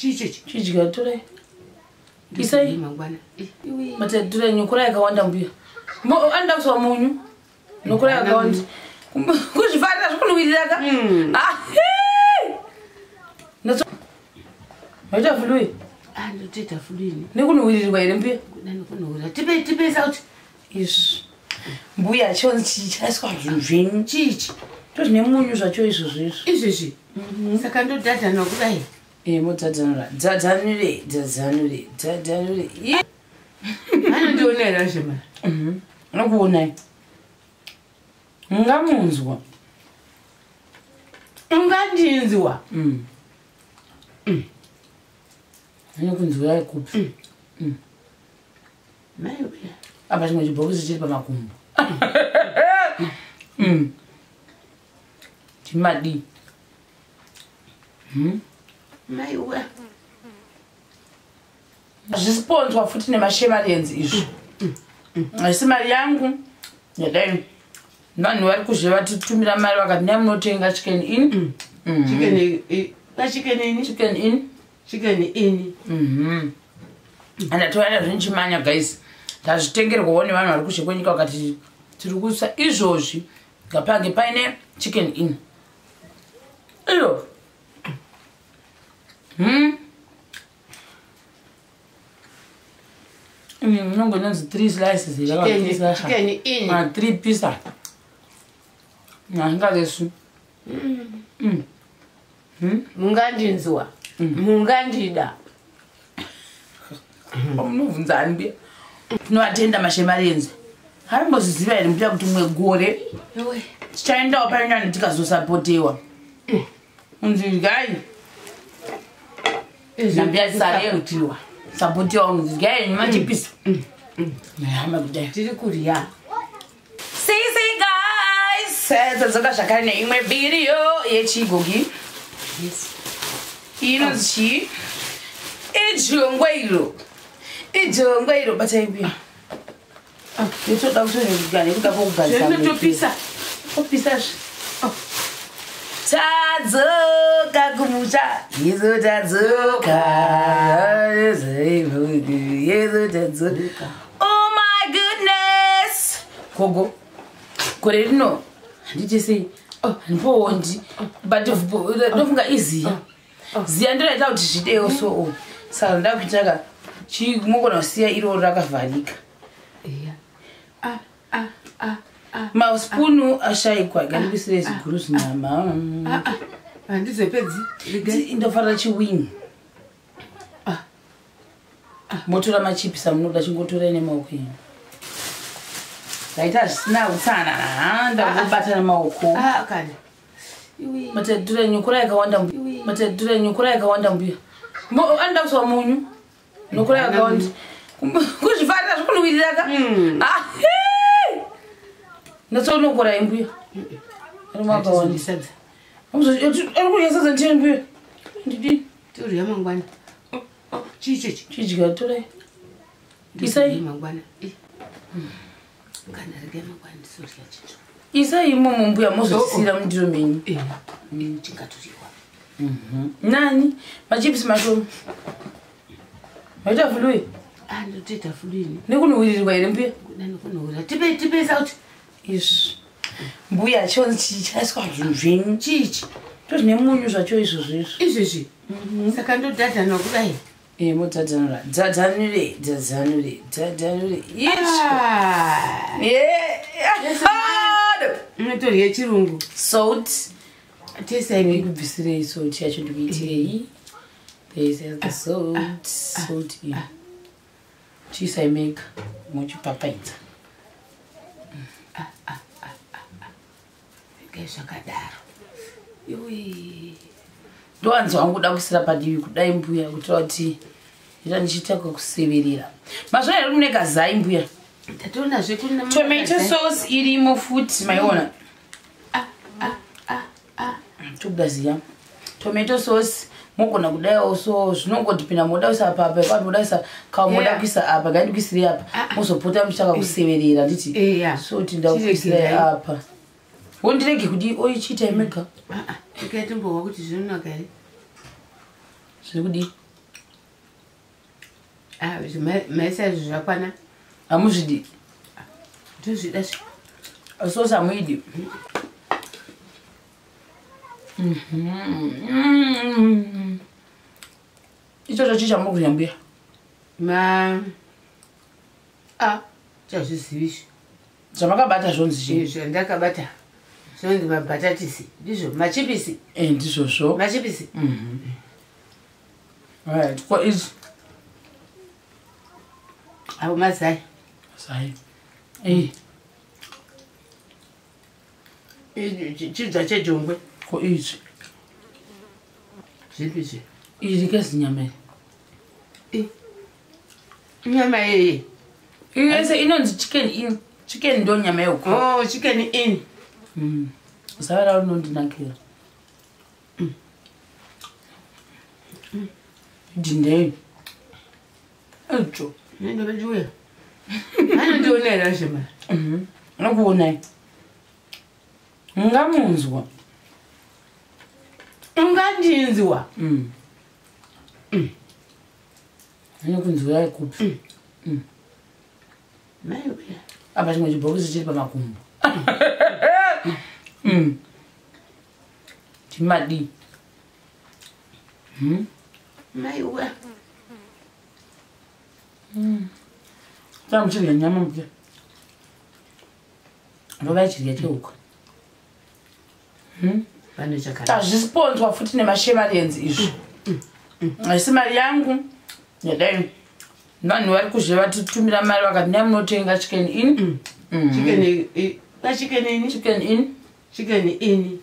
Chii chechi? Chidya torai. Isai. Mangwana. Iwe. Mate torai nyokora yakawanda mbuya. Anoda kuiswa munyu. Nyokora yakawanda. Kuzvifarira zvikunhuwirira ka? Ah, hee! Maita fului. Ah, ndotoita fulu ini. Nekunhuwirirwa here mbuya? Kuda nekunhuwira. Tipe tipe sauti. Izvi. Mbuya chionzi chaiswa zvinhu zvenyu. Chii ichi? Ndozvine munyu zvacho izvozvo izvo. Izvezvi. Saka ndodhadhana kudai. Modzadzanura. Dzadzanure, dzadzanure, dzadzanure. Anondiona here zvema? Anokuonai. Mungamunzwa. Ungandinzwa. Anokunzwirai kupi? Mai uya. Apa chimwe chibhokisi chiri pamakumbo. Chimadii. Mai uya. Zvisponzwa futi nemashemarians izvi. Haisi mari yangu. Yadai. Vanhu vari kuzhe vatitumira mari vakati ndai munotenga Chicken Inn. Chicken pa Chicken Inn. Chicken Inn. Chicken Inn. Andatoona zvinchimanya guys. Ndazvitengerwawo nevanhu vari kuzhe kwenyika vakati tiri kuisa izvozvi ngapange paine Chicken Inn. Iyo. Inongo inonzi three slices here kana three slices. Chicken Inn. Ah, three pizza. Handingaresu. Mungandinzwa. Mungandida. Munobvunza ani mbuya? Tinovatenda mashemarians. Harimboziziva here mbuya kuti mumwe gore Iwe. tichaendawo painani tikazosapotewa. Unzi gai Nambuya sare. Kutiwa. Sapotewa unzi gai machipisa. Hama kudai. Tiri kurya. See guys. Tadzoka zvakare neimwe video yechigogi. Yes. Inonzi chii? Ijongwe iro. Ijongwe iro batai mbuya. Yotoda kutoga nekuda kwokugadzira. Zvinotopisa. Kopisa zve. Tadzoka kumusha. Yezo tadzoka. Yezo tadzoka. Oh my goodness. Gogo. Gore rino handiti sei? Handipowondi. But ndofunga iziya. Ziya ndinoita kuti zvidewo so. Saka ndoda kuita ka chimogona kusiya iro rakavharika. Iya. Ah ah ah ah. Maspunu ashayikwa gandikuisire ziguru zvinyama. Ah ah. Handizopedzi. Regai. Ndofarira chiwing. Motora machipisi amunoda chingotorai nemaoko enyu. Ndaita zvisina utsanana ha ndangobata nemaoko. Ah kana. Iwe. Matetura nyokora yakawanda mbuya. Matetura nyokora yakawanda mbuya. Anoda kuiswa munyu. Nyokora yakawanda. Kuzvifarira zvikunhuwirira ka? Ah, hee! Ndatsonokora mbuya. Ari makawanda. Sadza. Ari kudya sadza ndicheni mbuya. Ndidini? Torya mangwana. Oh, chii chechi? Chidya torai. Isai. Mangwana. Kana regai mangwana ndisorya chitsvo. Isai imomo mbuya mozosisira mundiro menyu. Chingatoriwa. Nani? Machipisi mashoma. Maita fului. Ah, ndotoita fulu ini. Nekunhuwirirwa here mbuya? Kuda nekunhuwira. Tipe tipe sauti. Izvi. Mbuya chionzi chaiswa zvinhu zvenyu. Chii ichi? Ndozvine munyu zvacho izvozvo izvo. Izvezvi. Saka ndodhadhana kudai. Modzadzanura. Dzadzanure, dzadzanure, dzadzanure. Ah. Yeah. Unotorya chirungu. Salt. Tesai. Ndikubvisirei salt yacho ndikuitirei. This is the salt. Salt iyi. Chiisai mega muchipapaidza. Regai zvakadaro. Iwe. Ndowanzi wangu kuda kuisira padivi kudai mbuya kuitira kuti ita ndichiita kwekuseverera. Mazuva ere mune kazai mbuya. Tatoonazve kuna Tomato sauce irimo futi maiona. Ah ah ah ah. Tobuda ziya. Tomato sauce mogona kudaiwo so zvinongodipinda moda kuisa apa apa apa moda kuisa kawa moda kuisa apa ngandikuisirei apa Ah, ah. mozopota muchitanga kuseverera nditi Eya. so kuti ndakuisirai Chiregerai. apa wondirege kudi oichiita mega. Ah ah. Regai timbohwa kuti zvinonaka here. Zviri kudii? Ah, maisa izvo zvakwana. Hamuzvidi? Ndozvida zve. Sosi hamuidi? Ichocho chii chamuri kudya mbuya? Ma a chazvizivi izvi. Zvamakabata zvonzi chii? Zvandakabata zvonzi mabhatatisi, ndizvo machipisi. Ndizvozvo. Machipisi. Right, ko izvi? Avo mazai. Mazai. Chidza chejongwe. Ko izvi? Zvipi izvi? Iri kezinyama iri. Nyama iyi. Yese inonzi chicken in. Chicken ndo nyama yehuku. Oh, chicken in. Zava ravo rinondinakira. Dhindei. Icho. Nende vachiuya. Anondiona here Ashema? Anokuonai. Ungamunzwa. Ungandinzwa. Anokunzwirai kupi? Mai uya. Apa chimwe chibhokisi chiri pamakumbo. Chimadii? Mai uya. Tanga muchidya nyama mbuya. Rovai chidya chehuku. Pane chakanaka. Tazvisponzwa futi nemashevarians izvi. Haisi mari yangu. Yadai. Vanhu vari kuzhe vatitumira mari vakati ndai munotenga chicken in. Chicken chicken in. Chicken in. Chicken in.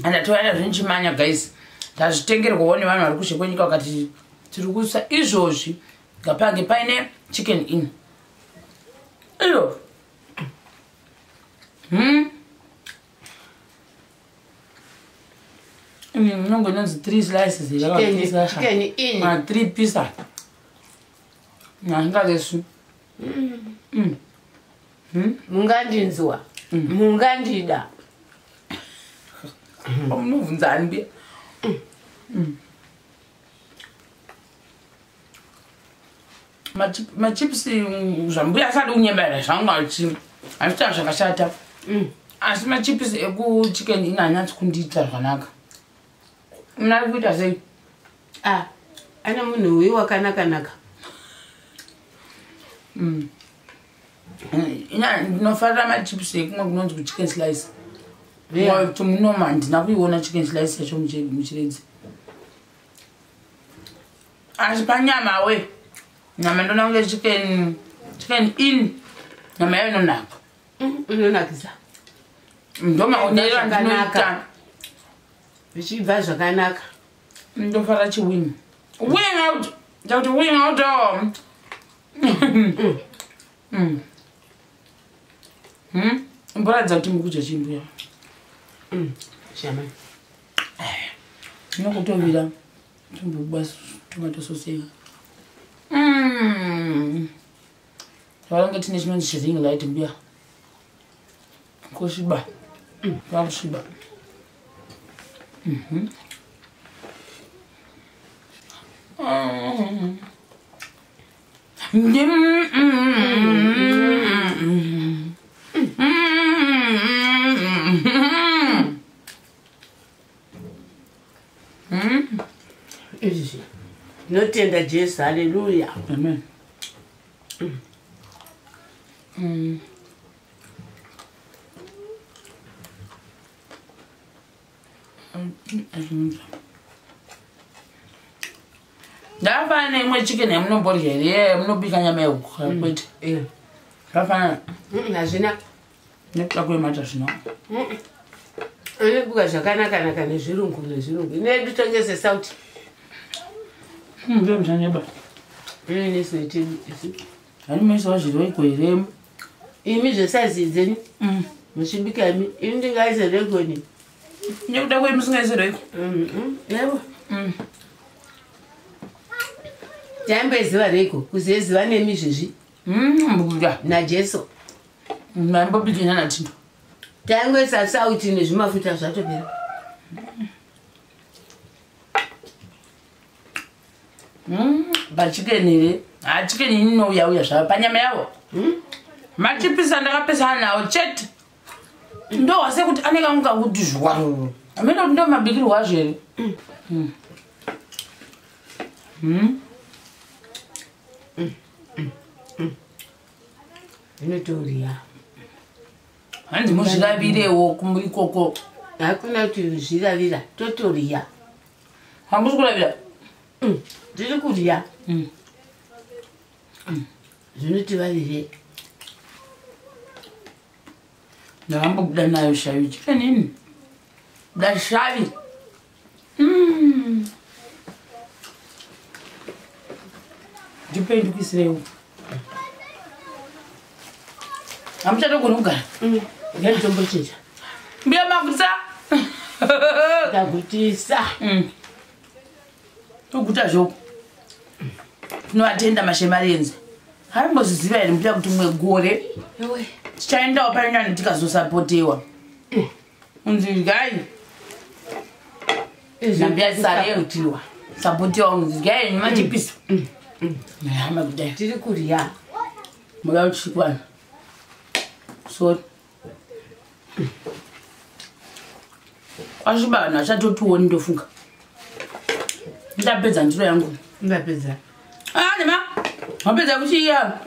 Andatoyana zvinchimanya guys. Tazvitengerwawo nevanhu vari kuzhe kwenyika vakati tiri kuisa izvozvi ngapange paine chicken in. Iyo. Inongo inonzi 3 slices. Chicken in. 3 pieces. Handingaresu. Mungandinzwa. Mungandida. Munobvunzani mbuya? Machips zvambuya asadi kunyemba zvangu hazvita zvakashata. Asi machips ekuchicken in haanyatsi kundiita zvakanaka. Munari kuita sei? Ah, ane munhu uyu wakanaka-naka. Ndinofarira machips ekumwe kunonzi kuchicken slice. Kuti munoma handina kuiona chicken slice yacho muchiredzi. Asi panyama we. Nyama ndona kunge chicken in. Nyama yayo inonaka. Inonakisa. Ndomaonero andinoita. Zvichibva zvakanaka. Ndofara chiwing. Wing out. Chakuti wing out. Mboratidza kuti mukudya chimbuya. Shama. Ndinokutovira. Tombobuba tomato sauce. Tavange tine chinonzi chiring light mbuya. Kusviba. Kwakusviba. Izvi. Ndinotenda Jesu, haleluya. Amen. Ndakafanana neimwe chicken yamunomborya here munobika nyama yehuku kwete? Zvakafanana. Hazvina. Nekuda kwemata zvino. Inobika zvakanaka-naka nezvirungu nezvirungu. Inedu tongese sauti. Ndiyo muchanyeba. Hani muisawo zviroiko here? Imi zvesaizi dzenyu. Muchibika imi. Ini ndingaise regoni. Nekuda kwei musingaise roiko? Yebo. Taimboziva reiko kuzoziva nemi izvezvi. Mbuya. NaJesu. Maimbobika nana Tindo. Taingoisa sauti nezvimafuta zvatopera. Pachicken here, ha, chicken inouya uya zvavo panyama yavo. Machipisa ndakapesana nawo chete. Ndohwa sekuti anenge angu kakuti zwaruru. Hameno kuti ndo mabikirwo azvo here. Zvinotoriya. Hanzi muzviravirewo kumurikoko. Hakuna kuti zviravira, totoriya. Hamusi kuravira? Tiri kurya. Zvinotivavire. Ndakambobuda nayo shavi chicken ini. Buda shavi. Ndipei ndikuisirewo. Hamuchatogoni kugara. Ngatitombochinja. Mbuya maguta. Ndagutisa. Toguta zvoko. Tinovatenda mashemarienzi. Harimboziziva here mbuya kuti mumwe gore tichaendawo panyani tikazosapotewa. Unzi gai. Nambuya sare. Kutiwa. Sapotewa unzi gai machipisa. Hama kudai. Tiri kurya. Muda kuchikwana. Sorry. Kwasviba vanhu vachatotioni ndofunga. Ndapedza ndiro yangu. Ndapedza. Ah, nema. Wapedza kuchiya.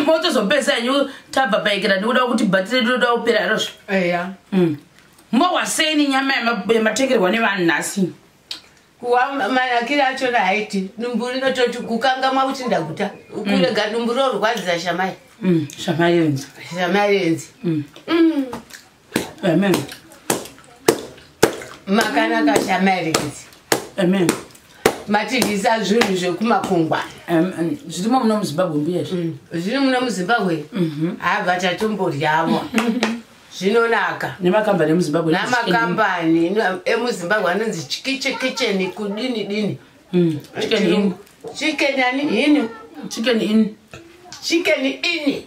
Motozopedza henyu tabva paikira ndikuda kuti bhatiri rinoda kupera rozvo. Eya. Mohwasei nyama yamatengerwa nevanhu nhasi? Kuwa manakiro achona haiti. Dumbu rinototi kukangamwa kuti ndaguta. Kurega dumbu rorwadza shamai. Shamayenzi. Shamayenzi. Amen. Makanaka shamayerekezi. Amen. Matidyisa zvinhu zvekumakungwa. Amen. Zvirimo muno muZimbabwe mbuya izvi. Zviri muno muZimbabwe. Habva tatomboryavo. Zvinonaka. Nemakambani emuZimbabwe. Namakambani emuZimbabwe anonzi chikiche kitchen kudini dini. Chicken Inn. Chicken ani hini? Chicken Inn. Chicken Inn.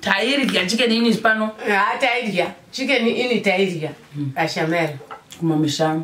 Tairya Chicken Inn pano. Ha, tairya Chicken Inn, tairya ashamera. Kumamisha.